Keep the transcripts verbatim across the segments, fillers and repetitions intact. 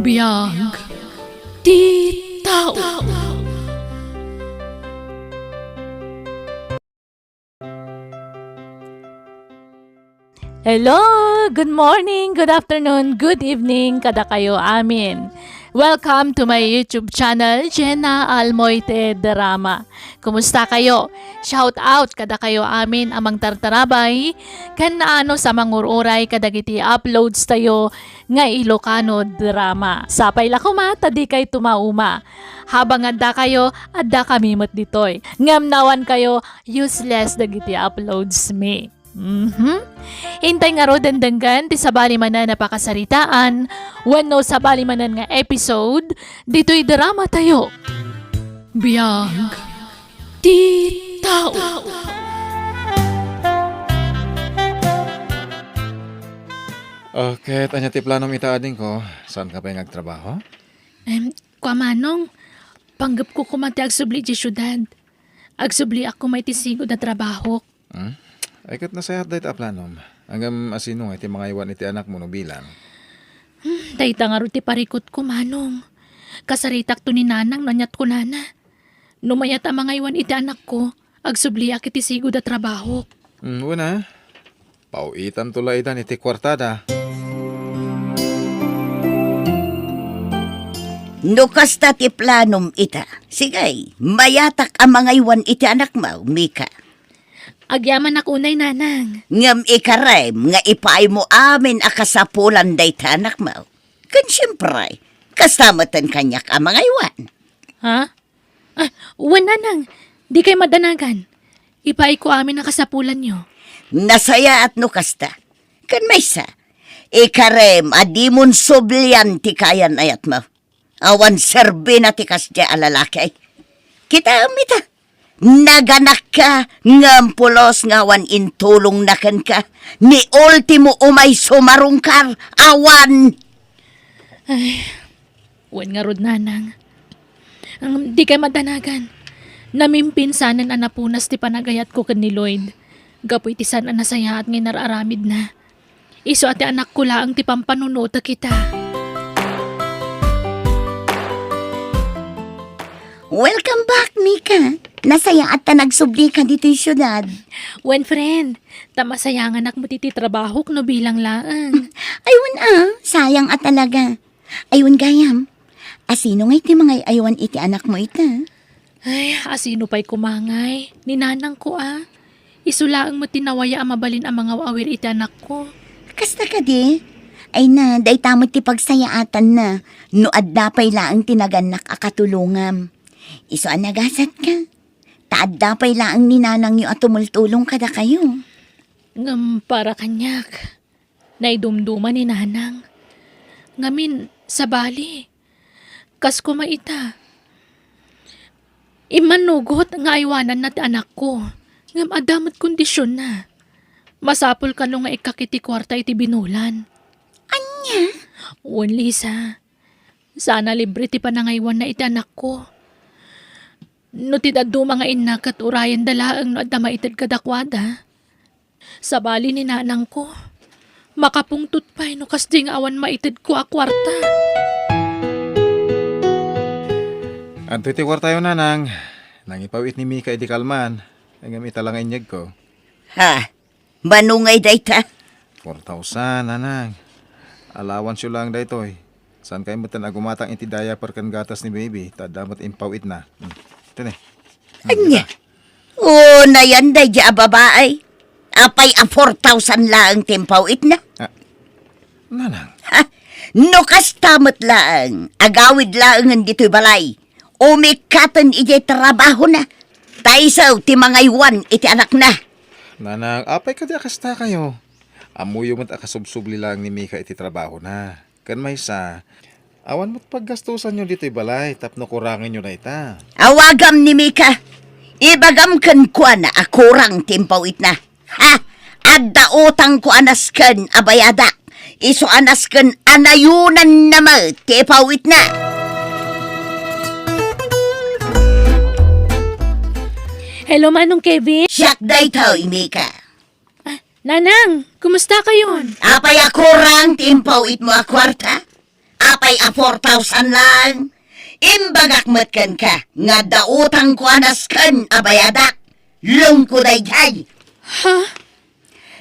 Biag ti tao. Hello! Good morning, good afternoon, good evening kadakayo amin. Welcome to my YouTube channel, Jenna Almoite Drama. Kumusta kayo? Shout out kadakayo amin a mangtartarabay ken naanus a mangur-uray kadagiti uploads tayo nga Ilocano drama. Sapay la koma ta dikay tumauma. Habang adda kayo, adda kami met ditoy. Ngem no awan kayo, useless dagiti uploads mi. Mhm. Intay ngaruden denggen ti sabali manen a pakasaritaan wenno sabali manen nga episode ditoy drama tayo. Biag ti tao. Okay, ania ti planom ita, adingko? Saan ka pay nga agtrabaho? Em, kua manong, panggepko koma ti agsubli iti siudad. Agsubliak koma iti sigud a trabahok. Hmm? Ay, ket nasayaat dayta a planom. Ngem asino nga iti mangaywan iti anakmo no bilang? Hmm, dayta ngarud ti parikutko, manong. Kasaritakto ni nanang no aniat kunana. No mayat a mangaywan iti anakko, agsubliak iti sigud a trabahok. Hmm, wen a. Paw-itanto la idan iti kuartada. No kasta ti planom ita, sige, mayatak a mangaywan iti anakmo, Mika. Agyamanak unay, nanang. Ngem ikarem nga ipaaymo amin a kasapulan dayta anakmo. Ken siempre, kasta metten kaniak a mangaywan. Ha? Ah, wen, nanang, dikay madanagan. Ipaayko amin a kasapulanyo. Nasayaat no kasta. Ken maysa, ikarem a dimon sublian ti kayan-ayatmo. Awan serbina ti kasdiay a lalaki. Kitaem ita. Naganakka, ngem pulos nga awan intulongna kenka. Ni ultimo umay sumarungkar, awan. Ay, wen ngarud, nanang. Ngem dikay madanagan. Namimpinsanen a napunas ti panagayatko ken ni Lloyd. Gapu iti saan a nasayaat nga inar-aramidna. Isu a ti anakko laeng ti pampanunotek ita. Welcome back, Mika. Nasayaat ta nagsublika ditoy siudad. Wen, friend, ta masayanganak met iti trabahok no bilang laeng. Ay, wen a, sayang a talaga. Ay, wen gayam, asino ngay ti mangay-aywan iti anakmo ita? Ay, asino pay koma ngay? Ni nanangko a. Isu laeng met ti nawaya a mabalin a mangaw-awir iti anakko. Kasta kadi? Ay na, dayta met ti pagsayaatanna no adda pay laeng ti nagannak a katulongam. Isu a nagasatka. Ta adda pay laeng ni nanangyo a tumultulong kadakayo. Ngem para kaniak, naidumduma ni nanang. Ngamin, sabali. Kas koma ita. Immanugot nga aywananna ti anakko. Ngem adda met kondisionna. Masapul kano nga ikkak iti kuarta iti binulan. Ania? Wen, Lisa. Sana libre ti panangaywanna iti anakko. No ti dadduma nga inna ket urayenda laeng no adda maited kadakuada. Sabali ni nanangko, makapungtot pay no kasdi nga awan maitedko a kuarta. Adtoy ti kuartayo, nanang. Nangipaw-it ni Mika idi kalman. Ngem ita la nga inyegko. Ha? Mano ngay dayta? Four thousand, nanang. Allowanceyo laeng daytoy. Saan kay metten a gumatang iti diaper ken gatas ni baby, ta adda met impaw-itna. Hmm. Ito ni. Hmm, ania? Dita. O, nayan daydi a babae. Apay a four thousand laeng ti impaw-itna? Ah, nanang. Ha? No kasta met laeng, agawid laengen ditoy balay. Umikkaten idiay trabahona. Ta isu ti mangaywan iti anakna. Nanang, apay kadi a kastakayo? Ammoyo met a kasubsubli laeng ni Mika iti trabahona. Ken maysa, awan met paggastosanyo ditoy balay tapno kurangenyo dayta. Awagam ni Mika. Ibagam kenkuana a kurang ti impaw-itna. Ha? Adda utangko a nasken a bayadak. Isu a nasken a nayonanna met ti ipaw-itna. Hello, Manong Kevin. Siak daytoy, Mika. Ah, Nanang, kumusta kayon? Apay a kurang ti impaw-itmo a kuarta? Apay a four thousand lang? Imbagak met kenka nga adda utangko a nasken a bayadak. Lungko daydiay. Ha?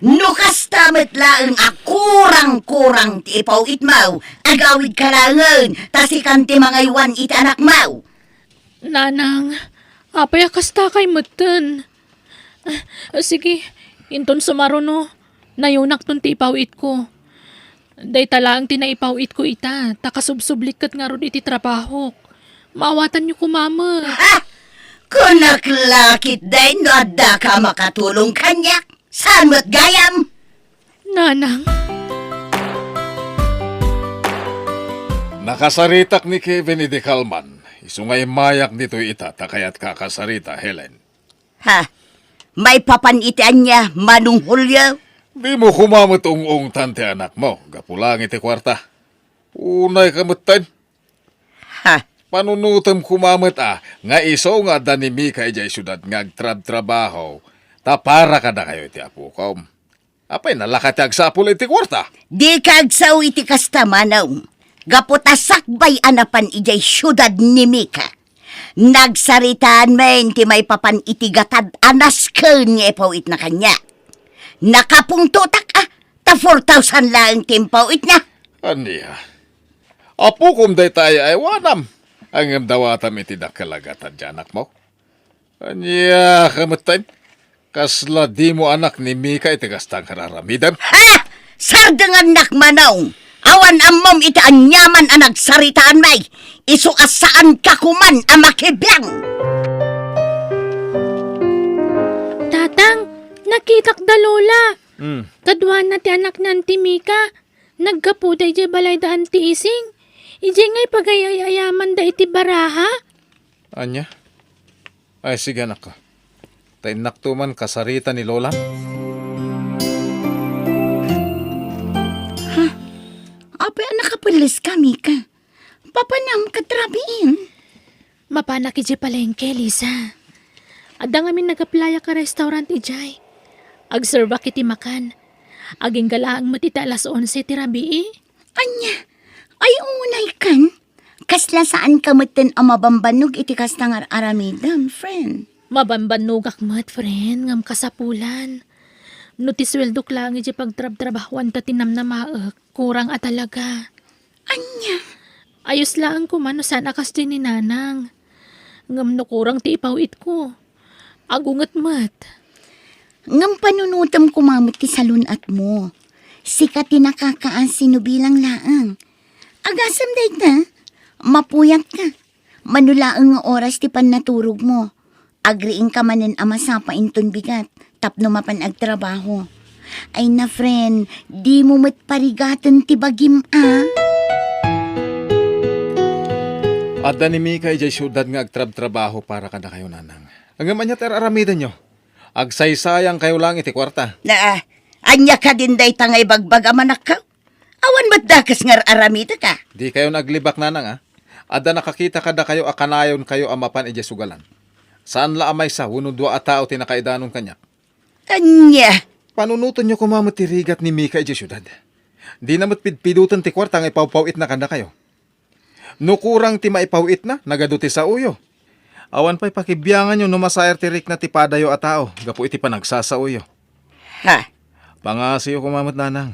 No kasta met laeng a kurang-kurang ti ipaw-itmo, agawidka laengen, ta sikan ti mangaywan iti anakmo. Nanang, apay a kastakay metten? Ah, sige, inton sumaruno, nayonakton ti ipaw-itko. Dayta laeng ti naipaw-itko ita, ta kasubsublik ket ngarud iti trabahok. Maawatanyo koma met. Ah! Kunak la ketdin no addaka a makatulong kaniak. Saan met gayam? Nanang. Nakasaritak ni Kevin idi kalman. Isu nga immayak ditoy ita ta kayatka a kasarita, Helen. Ha? Maipapan iti ania, Manong Julio? Dimo koma met ung-ungtan ti anakmo, gapu laeng iti kuarta. Unayka metten. Ha? Panunotem koma met a, nga isu nga adda ni Mika idiay siudad nga agtrabtrabaho, ta para kadakayo iti apukom. Apay, nalaka ti agsapul iti kuarta? Dika agsao iti kasta, Manong. Gapu ta sakbay a napan idiay siudad ni Mika, nagsaritaan men ti maipapan iti gatad a nasken nga ipaw-itna kaniak. Nakapungtotak a, ta four thousand laeng ti impaw-itna. Ania? Apukom dayta ay-aywanam, ngem dawatam iti dakkel a gatad ti anakmo. Ania ka metten? Kasla dimo anak ni Mika iti kasta nga ar-aramidem? Ha? Sardengannak, Manong! Awan ammom iti aniaman a nagsaritaan, may isu a saanka koman a makibiang! Tatang, nakitak da Lola. Hmm. Kaduana ti anakna ti Mika. Naggapuda idiay balayda Anti Ising. Idiay nga ipagay-ayamanda iti baraha. Ania? Ay, sige, anakko. Ta innakto man kasarita ni Lola. Ha? Apay a nakapelles ka, Mika? Papanam ket rabiin? Mapanak idiay palengke, Lisa. Adda ngamin nag-applyak a restaurant idiay. Agservak iti makan. Agingga laeng met iti alas onse ti rabii. Ania? Ay, unay kan? Kasla saanka metten a mabambannog iti kasta nga ar-aramidem, friend? Mabambannogak met, friend, ngem kasapulan. No ti sueldok laeng iti pagtrabtrabahuan ta ti namnamaek, kurang a talaga. Ania? Ayos laeng koma no saan a kasdiay ni Nanang. Ngem no kurang ti ipaw-itko, agunget met. Ngem panunotem koma met ti salun-atmo. Sika ti nakakaasi no bilang laeng. Agasem dayta, mapuyatka. Mano laeng nga oras ti pannaturogmo, agriingka manen a masapa inton bigat tapno mapan agtrabaho. Ay na, friend, dimo met parigaten ti bagim a. Adda ni Mika idiay siudad nga agtrabtrabaho para kadakayo, Nanang. Ngem ania ti ar-aramidenyo? Agsaysayangkayo laeng iti kuarta. Naa, ania kadin dayta nga ibagbagam, anakko? Awan met dakes nga ar-aramideka. Dikayon aglibak, Nanang, a. Adda nakakita kadakayo a kanayonkayo a mapan idiay sugalan. Saan la a maysa wenno dua a tao ti nakaidanon kaniak. Ania? Panunotenyo koma met ti rigat ni Mika idiay siudad. Dina met pidpidoten ti kuarta nga ipawpaw-itna kadakayo. No kurang ti maipaw-itna, nagadu ti saoyo. Awan pay pakibianganyo no masaer ti rikna ti padayo a tao gapu iti panagsasaoyo. Ha? Pangasiyo koma met, Nanang.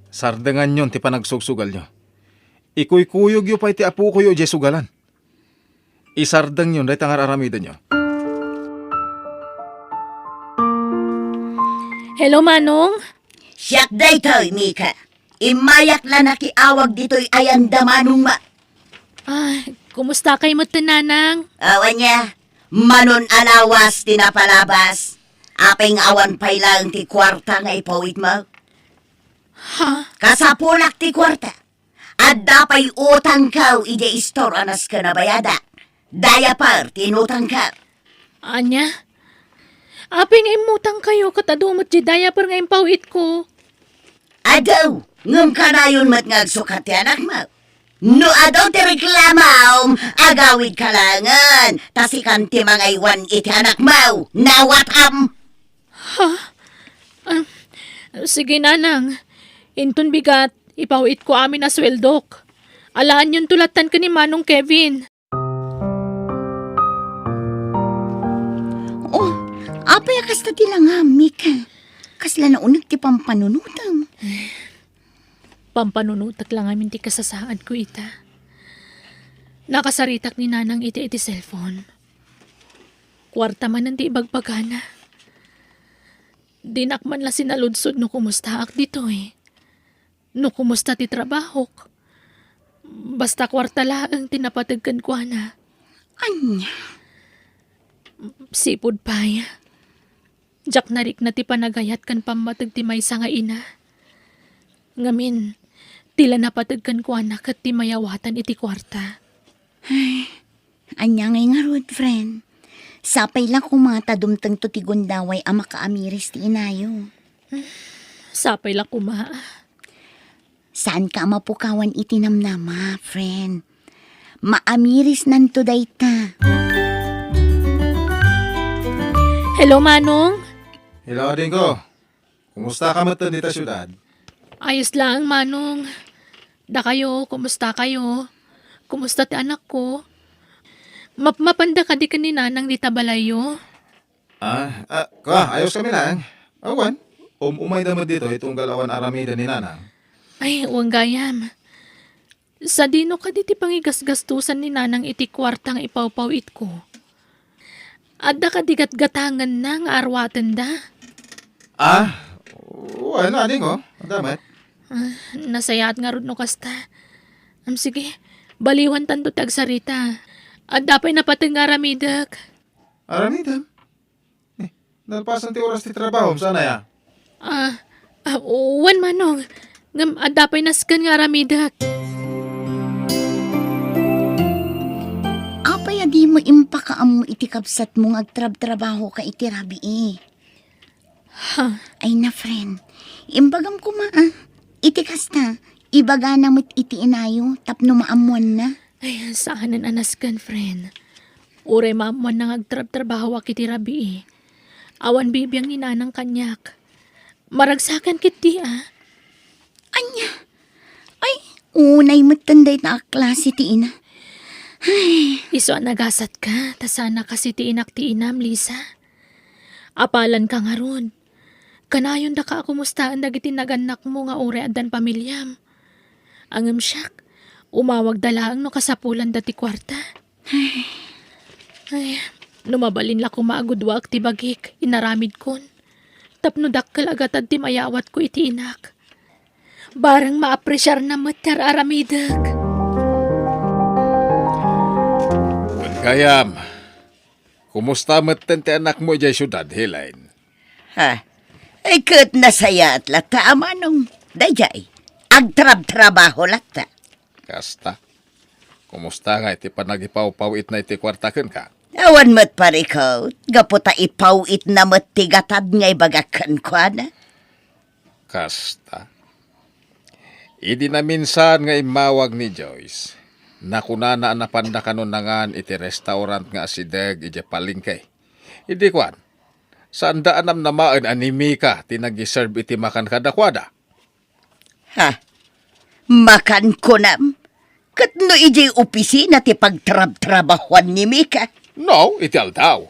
Sardenganyon ti panagsugsugalyo. Ikuykuyogyo pay ti apokoyo idiay sugalan. Isardengyon dayta nga ar-aramidenyo. Hello, Manong. Siak daytoy, Mika. Immayak la nakiawag ditoy ayanda, Manong ma- Ah, kumusta kay met, Nanang? Awan nia, manon a lawas ti napalabas. Apay nga awan pay laeng ti kuarta nga ipawidmo? Ha? Kasapulak ti kuarta. Adda pay utangko idiay istor a nasken a bayadak. Diaper ti inutangko. Ania? Apay nga immutangkayo ket adu met ti diaper nga impaw-itko? Adu, ngem kanayon met nga agsukat ti anakmo. No adu ti reklamom, agawidka laengen, ta sikan ti mangaywan iti anakmo. Nawatam! Ha? Ah, sige, Nanang. Inton bigat, ipaw-itko amin a sueldok. Alaanyonto lattan ken ni Manong Kevin. Oh, apay a kasta ti langam, Mika? Kasla nauneg ti pampanunotem. Pampanunotek la ngamin ti kasasaadko ita. Nakasaritak ni Nanang iti, iti cellphone. Kuarta manen ti ibagbagana. Dinak man la sinaludsod no kumustaak ditoy. No kumusta ti trabahok. Basta kuarta laeng ti napateg kenkuana. Ania? Sipud pay. Diak narikna ti panagayat ken pammateg ti maysa nga ina. Ngamin, ti la napateg kenkuana ket ti mayawatan iti kuarta. Ay, ania ngay ngarud, friend? Sapay la koma ta dumtengto ti gundaway a makaamiris ti inayo. Sapay la koma. Saanka a mapukawan iti namnama, friend. Maamirisnanto dayta. Hello, Manong. Hello, adingko. Kumusta ka met dita siudad? Ayos laeng, Manong. Dakayo, kumusta kayo? Kumusta ti anakko? Mapmapanda kadi ken ni Nanang dita balayyo? Ah, ah, ka, ayos kami laeng. Awan, um-, umayda met ditoy tunggal awan aramiden ni Nanang. Ay, wen gayam. Sadino kadi ti pangigasgastosan ni Nanang iti kuarta nga ipawpaw-itko? Adda kadi gatgatangenna nga arwatenda? Ah, wen, adingko. Adda met. Ah, nasayaat ngarud no kasta. Am, sige, baliwantanto ti agsarita. Adda pay napateg nga aramidek. Aramidem? Eh, nalpasan ti oras ti trabahom, saan aya? Ah, ah, wen, Manong. Ngem adda pay nasken nga aramidek. Apay a dimo impakaammo iti kabsatmo nga agtrabtrabahoka iti rabii? Ha? Ay na, friend. Imbagam koma, ah. Iti kasta, ibagana met iti inayo tapno maammoanna. Ay, saanen a nasken, friend. Uray maammoanna nga agtrabtrabahoak iti rabii. Awan bibiang ni Nanang kaniak. Maragsakan ketdi, ah. Ania? Ay, unay metten dayta a klase ti ina. Ay. Isu a nagasatka, ta saan a kas iti inak ti inam, Lisa. Apalanka ngarud. Kanayondaka a kumustaen dagiti nagannakmo nga uray addan pamiliam. Ngem siak, umawagda laeng no kasapulanda ti kuarta. Ay, no mabalin la koma a gudwaek ti bagik, inaramidkon. Tapno dakkel a gatad ti mayawatko iti inak. Bareng maapresiarna met ti ar-aramidek. Wen gayam, kumusta metten ti anakmo idiay siudad, Helen? Ha? Ay, ket nasayaat latta, Manong. Daydiay, agtrabtrabaho latta. Kasta. Kumusta nga iti panagipawpaw-itna iti kuarta kenka? Awan met parikut, gapu ta ipaw-itna met ti gatad nga ibagak kenkuana. Kasta. Idi naminsan nga immawag ni Joyce, nakunana a napanda kano nangan iti restaurant nga asideg idiay palengke. Idi kuan, saanda a namnamaen a ni Mika ti nag-serve iti makan kadakuada. Ha? Makan kunam? Ket no idiay opisina ti pagtrabtrabahoan ni Mika? No, iti aldaw.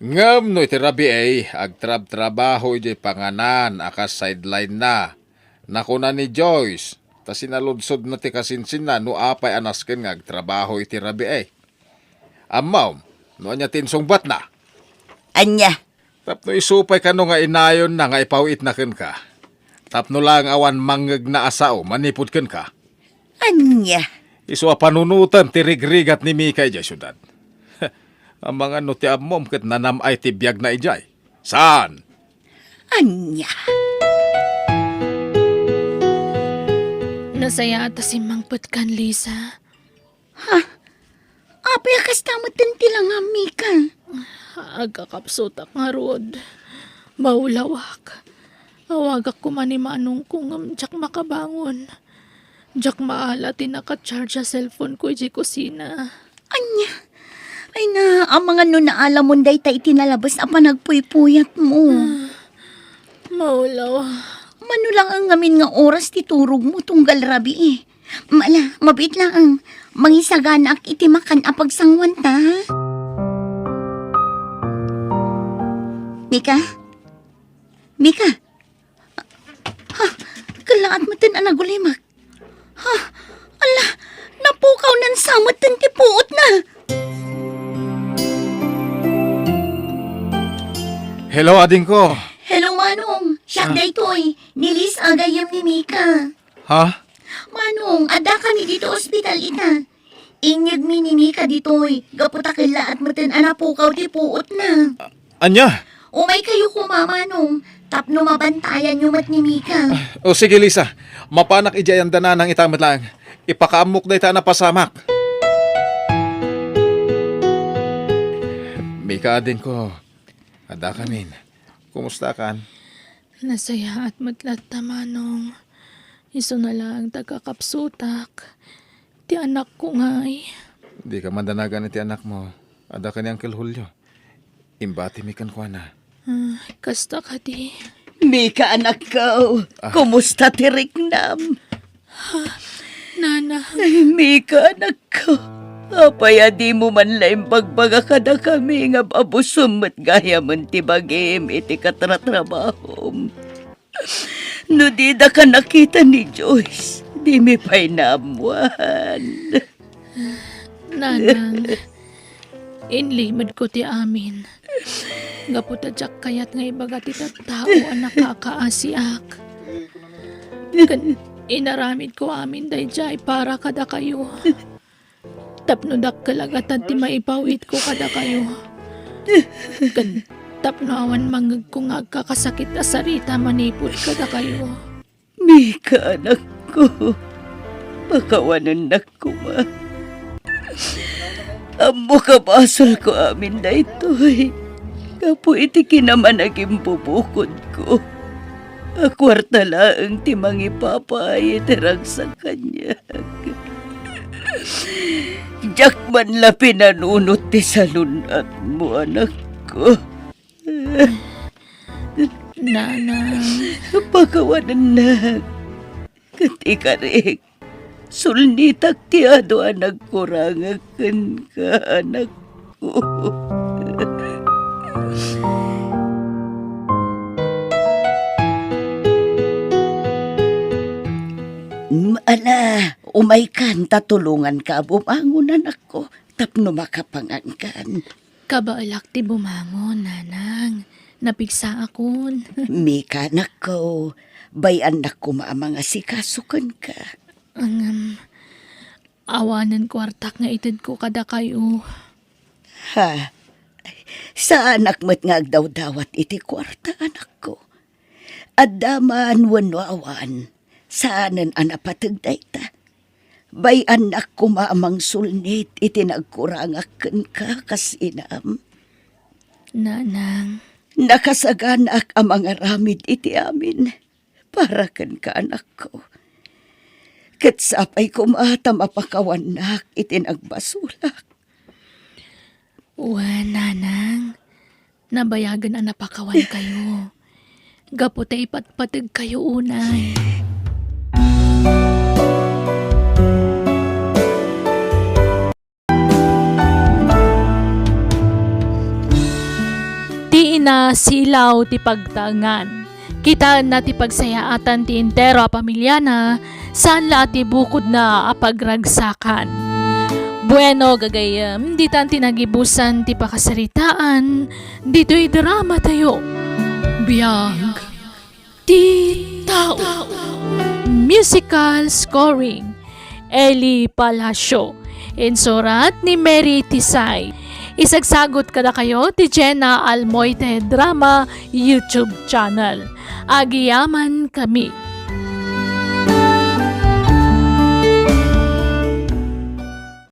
Ngem no iti rabii, agtrabtrabaho idiay panganan a kas sideline na. Nakuna ni Joyce, ta sinaludsodna ti kasinsinna no apay a nasken nga agtrabaho iti rabii. Ammom, no ania ti insungbatna? Ania? Tapno isu pay kano nga inayonna nga ipaw-itna kenka. Tapno laeng awan mangngegna a sao manipud kenka. Ania? Isu a panunoten ti rigrigat ni Mika idiay siudad. Amangan no ti ammom ket nanam-ay ti biagna idiay. Saan? Ania? Nasayaat a simmangpetkan, Lisa. Ha? Apay a kasta metten ti langam, Mika? Agkakapsutak ngarud. Maulawak. Awagak koma ni manongko ngem diak makabangon. Diak maala ti naka-charge a cellphone ko idiay kusina. Ania? Ay na, amangan no naalamon dayta iti nalabes a panagpuypuyatmo. Ah, maulaw. Mano lang a ngamin nga oras ti turogmo tunggal rabii? Mala, mabiit laeng. Mangisaganaak iti makan a pagsanguanta, ha? Mika? Mika? Ha? Kallaat metten a nagulimek. Ha? Ala, napukawnan sa metten ti puotna. Hello, adingko. Hello, Manong. Siak Ah. daytoy. Ni Liz a gayyem ni Mika. Ha? Manong, adda kami dito ospital ita. Inyegmi ni Mika ditoy, gapu ta kellaat metten a napukaw ti puotna. Ania? Umay kayo koma, Manong, tapno mabantayan yo met ni Mika. O sige, Lisa. Mapanak idiay anda nanang ita met laeng. Ipakaammok dayta a napasamak. Mika, adingko. Adda kamin. Kumusta kan? Nasayaat met latta, Manong. Isuna laeng ta kakapsutak. Ti anakko ngay. Dika mandanagan iti anakmo. Adda ken ni Uncle Julio. Imbatimi kenkuana. Ah, kasta kadi. Mika, anakko, Ah. kumusta ti riknam? Nanang. Ay, Mika, anakko. Apay a dimo man la imbagbaga kadakami nga abusom met gayamen ti bagim iti katratrabahom? No didaka nakita ni Joyce, dimi pay naammuan. Nanang, inlimedko ti amin. Gapu ta diak kayat nga ibaga ti tattao a nakakaasiak. Ken inaramidko amin daydiay para kadakayo. Tapno dakkel a gatad ti maipaw-itko kadakayo. Ken tapno awan mangngegko nga agkakasakit a sarita manipud kadakayo. Mika, anakko, pakawanennak koma. Ammok a basolko amin daytoy gapu iti kinamanagimbubukudko a kuarta laeng ti mangipapay iti ragsak kaniak. Diak man la pinanunot ti salun-atmo, anakko. Nanang. Pakawanennak. Ket ikarik, sulnitak ti adu a nagkurangak kenka, anakko. Mm, ala, umaykan ta tulonganka a bumangon, anakko, tapno makapangankan. Kabaelak ti bumangon, nanang. Napigsaakon. Mika, anakko, bay-annak koma a mangasikaso kenka. Ngem, awanen kuartak nga itedko kadakayo. Ha? Saanak met nga agdawdawat iti kuarta, anakko. Adda man wenno awan, saanen a napateg dayta. Bay-annak koma a mangsulnit iti nagkurangak kenka kas inam. Nanang. Nakasaganaak a mangaramid iti amin para kenka, anakko. Ket sapay koma ta mapakawannak iti nagbasolak. Wen, nanang, nabayagen a napakawankayo. Gapu ta ipatpategkayo unay. Ti ina, silaw ti pagtaengan. Kitaenna ti pagsayaatan ti entero a pamiliana, saan la a ti bukodna a pagragsakan. Bueno, gagayyem, ditan ti nagibusan ti pakasaritaan ditoy dramatayo. Biag ti tao. Musical scoring, Eli Palacio. Insurat ni Mary Tisay. Isagsagut kadakayo ti Jenna Almoite Drama YouTube channel. Agyamankami.